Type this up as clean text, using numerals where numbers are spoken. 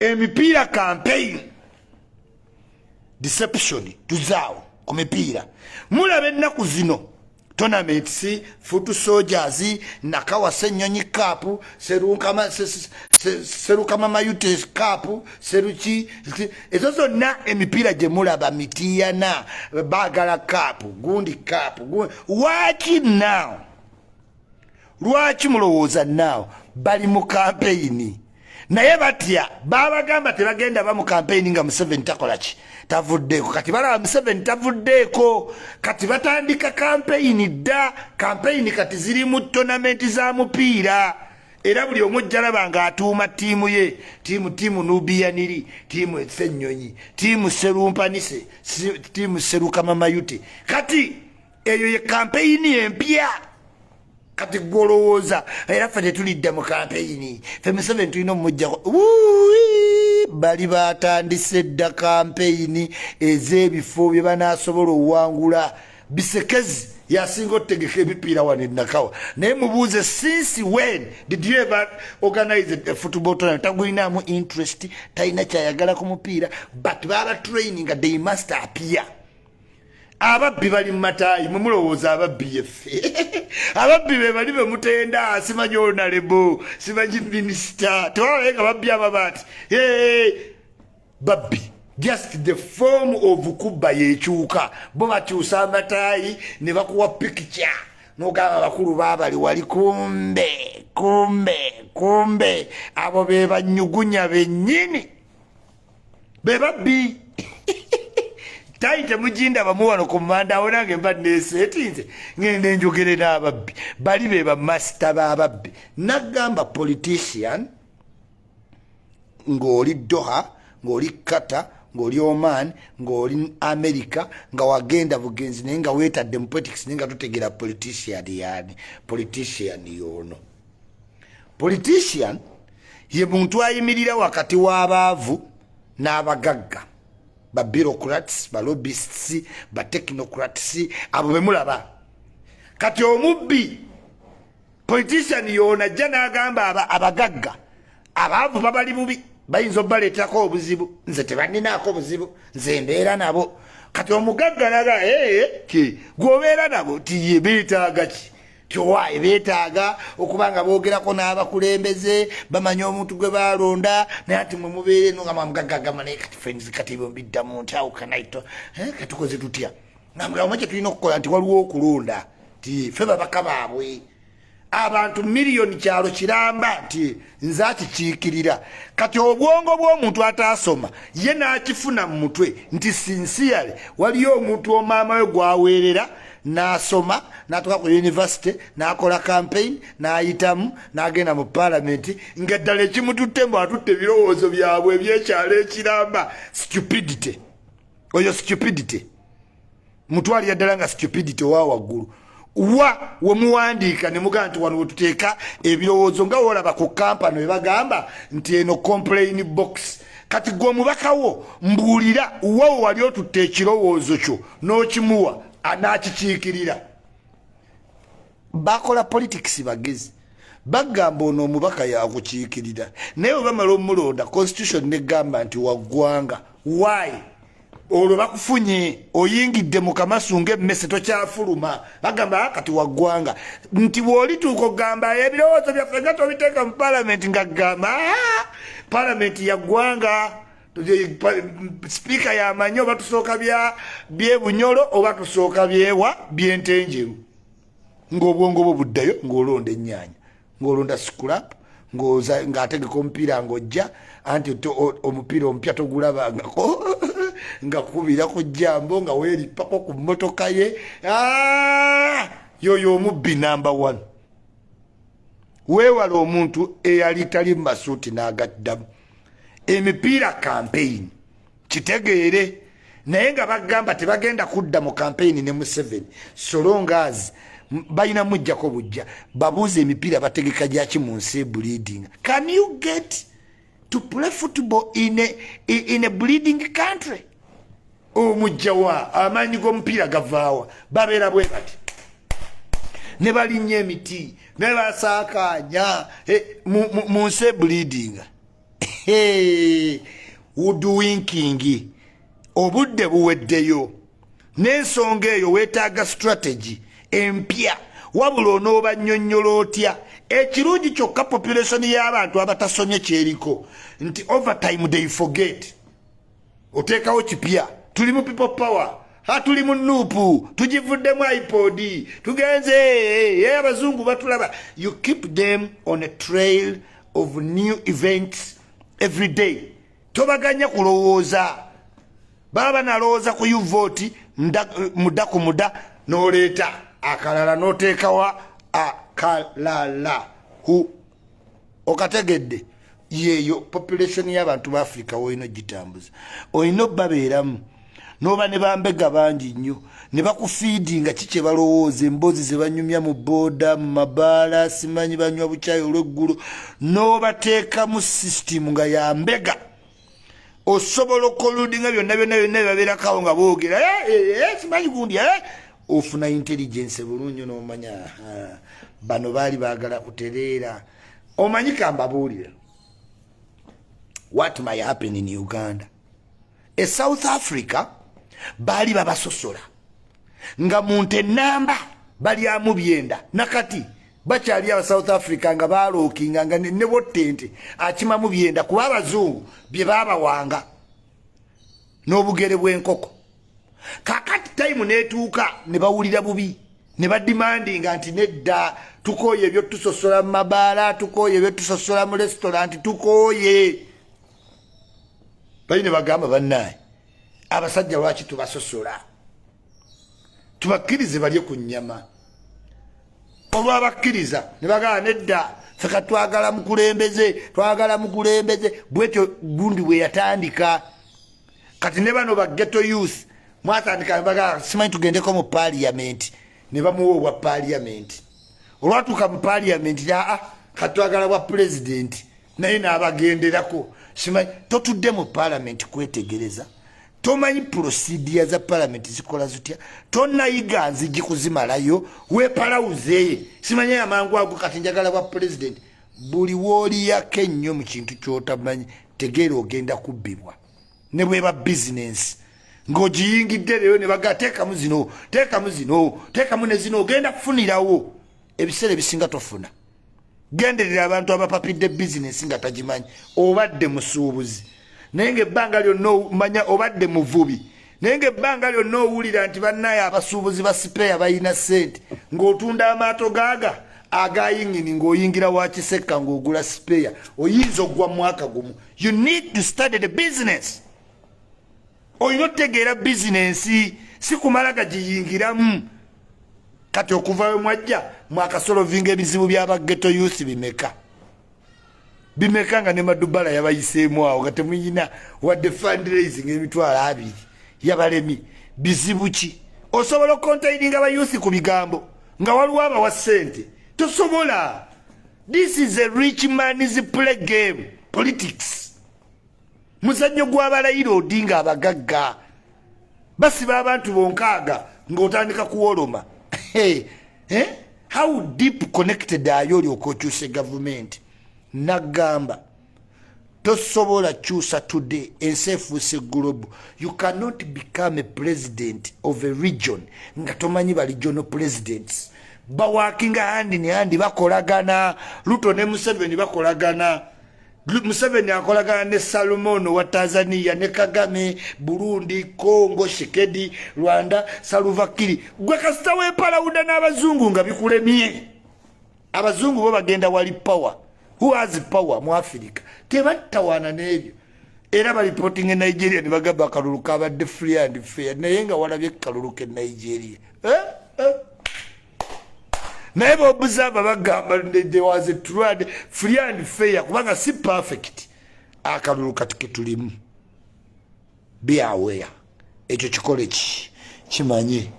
Emipiira campaign deception. Tuzaawo ku mipiira. Mulaba ennaku zino tournaments, Foot Soldiers, Nakawa Senyonyi Cup, Serukama Mayute Cup, seruki, ezo zonna emipiira gye mulaba, Mitiyana baagala cup, gundi cup. Waki now? Lwaki mulowooza now bali mu campaign? Naye batya, babagamba tebagenda ba mu campaign nga Museveni takola ki? Tavuddeeko. Kati balaba Museveni tavuddeeko, kati batandika campaign dda. Campaign kati ziri mu tournament za mupiira, era buli omu ojjalaba ng'atuuma ttiimu ye, tiimu, tiimu Nubianiri, tiimu Essennyonyi, tiimu Serumpanise, tiimu Serukamamayute. Kati eyo ye campaign empya. Kati gwolowooza era ffe tetulidda mu campaign? Ffe Museveni tulina omumujjako. Bali batandise dda campaign ez'ebifo bye banaasobola owangula. Bisekezi yasinga otutegeka emipiira wano enakawa, naye mubuuze, since when did you ever organize a football tournament? Tagulinamu interest, talina kyayagala ku mupiira, but baba training, they must appear. Ababbi bali mu mataayi. Mumulowooza ababbi yeffe? Ababbi be bali bemutenda, simanyi honorable, simanyi minisita. Tewalaye nga babbi ababaati babbi, just the form of kubba yekyuka. Bo bakyusa amataayi ne bakuwa pikica nogamba abakulu babali wali. Kumbe, kumbe, kumbe abo be banyugunya bennyini, be babbi. Tayi temugindaba wano ku manda awo, nange mba neseetinze, ngenda enjogere n'ababbi. Bali be bamasita b'ababbi. Nagamba politician, ng'oli Doha, ng'oli Qatar, ng'oli Oman, ng'oli America, nga wagenda bugenzi, naye nga weetadde mu politics, naye nga totegeera politician yani. Politician yono, politician ye muntu ayimirira wakati w'abaavu n'abagagga, ba bureaucrats, ba lobbyists, ba technocrats, abo bemulaba. Kati omubbi politician yoona ajja n'agamba abagagga abaavu babali bubi, bayinza obaleetako obuzibu, nze tebaninaako buzibu, nze mbeera nabo. Kati omugagga naga ki gwobeera nabo tiye beetaaga ki? Tiowaaye beetaaga okuba nga boogerako n'abakulembeze, bamanye omuntu gwe balonda. Naye ati mwe mubeere eno nga mugagga gamba, naye kati friends, kati mbiddamu nti awo kanaito katukoze tutya? Nga kye tulina okukola nti waliwo okulonda, ti ffe babaka baabwe, abantu miliyoni kyalo kiramba, nti nze akikiikirira. Kati obwongo bw'omuntu ataasoma ye n'akifuna mu mutwe nti sincerely waliyo omuntu omaama we gwaweerera n'asoma n'atuuka ku university, n'akola campaign, n'ayitamu, n'agenda mu palamenti, ng'eddala ekimututte mbu atutte ebirowoozo byabwe ebyekyalo ekiramba. Stupidity oyo, stupidity mutwalira ddala nga stupidity owa waggulu. Wa wemuwandiika ne mugamba nti wano wetuteeka ebirowoozo, nga wolaba ku kampani webagamba nti eno complain box. Kati gwe omubakawo mbuulira, wawo wali otutte ekirowoozo kyo n'okimuwa anaakikiikirira? Bakola politics bagezi, bagamba ono omubaka yakukiikirira, naye bwe bamala omulonda, constitution negamba nti waggwanga. Why? Olwo bakufunye, oyingidde mu kamasu ngaemmese, tokyafuluma. Bagamba kati waggwanga, nti bw'olituuka okugamba ebirowoozo byaffe nga tobiteeka mu palamenti, nga gamba palamenti yaggwanga, sipiika yamanyi oba tusooka byebunyolo oba tusooka byewa byentenjeru. Ng'obwongo bwo buddayo, ng'olonda ennyaanya, ng'olonda scrap, ng'ategeka omupiira, ng'ojja anti omupiira omupya togulabangako, nga kubira ku jambo, nga weeripako ku mmotoka ye. Yoyo omubbi number one. Weewala omuntu eyali tali mu masuuti n'agaddamu. Emipiira campaign, kitegeere. Naye nga bagamba tebagenda kudda mu campaign ne Museveni so long as balina mujjako bujja. Babuuza, emipiira bategeka gyaki mu nsi bleeding? Can you get to play football in a bleeding country? Omujjawa amaanyi g'omupiira gavaawa? Babeera bwe bati ne balinnya emiti ne basaakaanya mu nsi ebleeding. Hoodwinking. Obudde buweddeyo n'ensonga eyo weetaaga strategy empya. Wabula onooba nnyonnyola otya? Ekirungi kyokka, population y'abantu abatasomye kyeriko nti overtime they forget. Oteekawo kipya, tuli mu People Power, ha, tuli mu NUP, tugivuddemu, IPOD tugenze, abazungu batulaba. You keep them on a trail of new events every day. Tobaganya kulowooza. Baba banalowooza ku uvote muda ku muda, n'oleeta akalala, n'oteekawa akalala hu okategedde. Yeeyo population y'abantu ba Africa woolina ogitambuza, olina obbabeeramu n'oba ne bambega bangi nnyo ne bakufiidinga ki kye balowooza, emboozi ze banyumya mu booda, mu mabaala, simanyi banywa bukyayi olweggulo, n'obateekamu system nga yambega. Osobola okoludinga byonna byonna byonna byebabeerakawo nga boogera, eh, eh, eh, simanyi gundi, ofuna intelligence bulungi n'omanya bano baali baagala kutereera. Omanyi, kambabuulira what might happen in Uganda. E South Africa baali babasosola nga muntu enamba balyamu byenda. Nakati bakyali aba South Africa nga balookinga nga ne bottente akimamu byenda, kuba abazungu bye babawanga n'obugere bw'enkoko. Kakati time netuuka ne bawulira bubi ne bademandinga nti nedda, tukooye ebyotusosola mu mabaala, tukooye ebyotusosola mu restaurant, tukooye. Bali ne bagamba, "Bannaye abasajja, lwaki tubasosola? Tubakkirize balye ku nnyama." Olwabakkiriza ne bagamba, "Nedda, feka twagala mukulembeze, twagala mukulembeze." Bwetyo gundi bwe yatandika. Kati ne bano ba ghetto youth mwatandika ne bagamba, "Simanyi tugendeko mu parliament." Ne bamuwa obwa parliament. Olwatuuka mu parliament, aa, kati twagala bwa pulezidenti, naye n'abagenderako. Simanyi totudde mu parliament kwetegereza, tomanyi procedure za parliament zikola zitya, tonayiga nzigi kuzimalayo, weepalawuze, simanyi amangu ago kati njagala bwa pulezidenti. Buli wooliyako ennyo mu kintu kyotamanyi, tegeera ogenda kubbibwa. Ne bweba bizinensi ng'ogiyingidde leero ne baga, "Teekamu zino, teekamu zino, teekamu ne zino," ogenda kufunirawo. Ebiseera ebisinga tofuna. Genderera abantu abapapidde bizinensi nga tagimanyi. Obadde musuubuzi naye ngaebbanga lyonna omanya, obadde muvubi naye ngaebbanga lyonna owulira nti bannaye abasuubuzi ba spare balina ssente, ng'otunda amaato gaaga agayingini, ng'oyingira wa Kisekka ng'ogula spare, oyinza ogwa mwaka gumu. You need to study the business. Olina otutegeera bizinensi, si kumala gagiyingiramu. Kati okuva we mwajja mwakasolovinga ebizibu by'aba ghetto youth bimeka bimeka, nga ne Madubala yabayiseemu awo nga temuyina wadde fundraising 200,000 yabalemi. Bizibu ki? Osobola okucontaininga ba youth ku bigambo nga waliwo abawa ssente? Tosobola. This is a rich man's play game. Politics muzannyo gw'abalayira Odinga. Abagagga basiba abantu bonkaaga ng'otandika kuwoloma. Eh? How deep connected ayo olyoka okyuse gavumenti? Nagamba tosobola kyusa. Today ensi efuuse global. You cannot become a president of a region nga tomanyi ba regional presidents baworkinga hand in hand, bakolagana. Ruto ne Museveni bakolagana. Museveni akolagana ne Salomon wa Tanzania, ne Kagame Burundi, Congo Tshisekedi, Rwanda Salva Kiir. Gwe kasita weepalawuda n'abazungu nga bikulemye. Abazungu bo bagenda wali power. Who has power mu Africa? Tebattawaana n'ebyo. Era bareporting e Nigeria ne bagamba akalulu kabadde free and fair, naye nga walabye kalulu ke Nigeria, eh? Eh? Naye bobuzaba bagamba there was a true and free and fair, kubanga si perfect. Akalulu kati ketulimu, be aware. Ekyo kikole ki kimanye.